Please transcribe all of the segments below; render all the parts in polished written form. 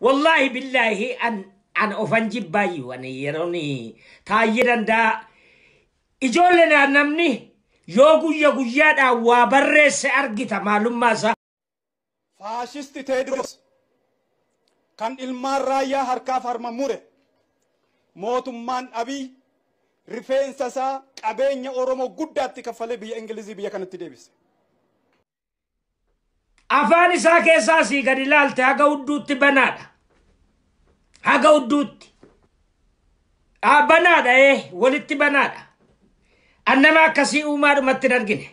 Wallaahi billaahi an ofan jibbaayyuu ani yeroon Taayyee Danda'a ijoolleen namni yoo guyya guyyaadhaan waa barreesse argita maalummaa isaa. Faashisti Teediroos kan ilmaan raayyaa harkaaf harma mure mootummaan Abiy rifeensa isaa qabeenya Oromoo guddaatti kaffalee biyya Ingilizii biyya kanatti deebise. Afaan isaa keessaa asii gadi ilaalte haga hudduutti banaadha. Haga hudduutti. Banaadha walitti banaadha. An nama akkasii uumaadhumatti hin argine.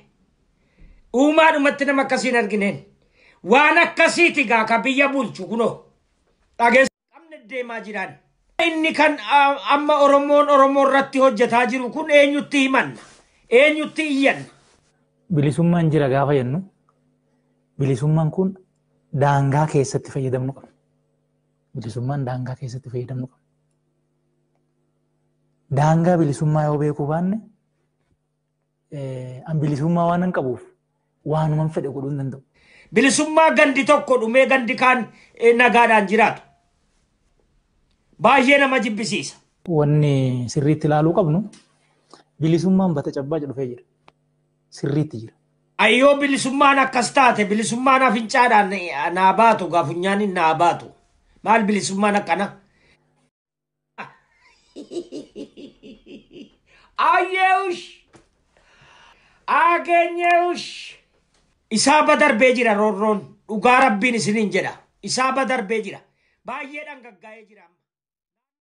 Uumaadhumatti nama akkasii hin argineen. Waan akkasiiti gaa ka biyya bulchu kunoo. Dhageessa qabne deemaa jiran. Inni kan amma Oromoon Oromoo irratti hojjetaa jiru kun eenyutti himanna? Eenyutti iyyanna? Bilisummaan jira gaafa jennu bilisummaan kun daangaa keessatti fayyadamnu qabna. Bilisummaan daangaa keessatti fayyadamnu qabna. Daangaa bilisummaa yoo beekuu baanne an bilisummaa waan hin qabuuf waanuman fedhe godhuu hin danda'u. Bilisummaa gandi tokko dhumee gandi kaan nagaadhaan jiraatu. Baay'ee nama jibbisiisa. Wanni sirriitti ilaaluu qabnu bilisummaan bata cabbaa dhufee jira. Sirriitti jira. Ayyoo bilisummaan akkas taate bilisummaan afincaadhaan naa baatu gaa funyaan naa baatu. Maal bilisummaan akkana? Ayyeesh! Ageenyeesh! Isaa badarbee jira roorroon dhugaa rabbiin isiniin jedha. Isaa badarbee jira. Baay'ee dhangaggaa'ee jira.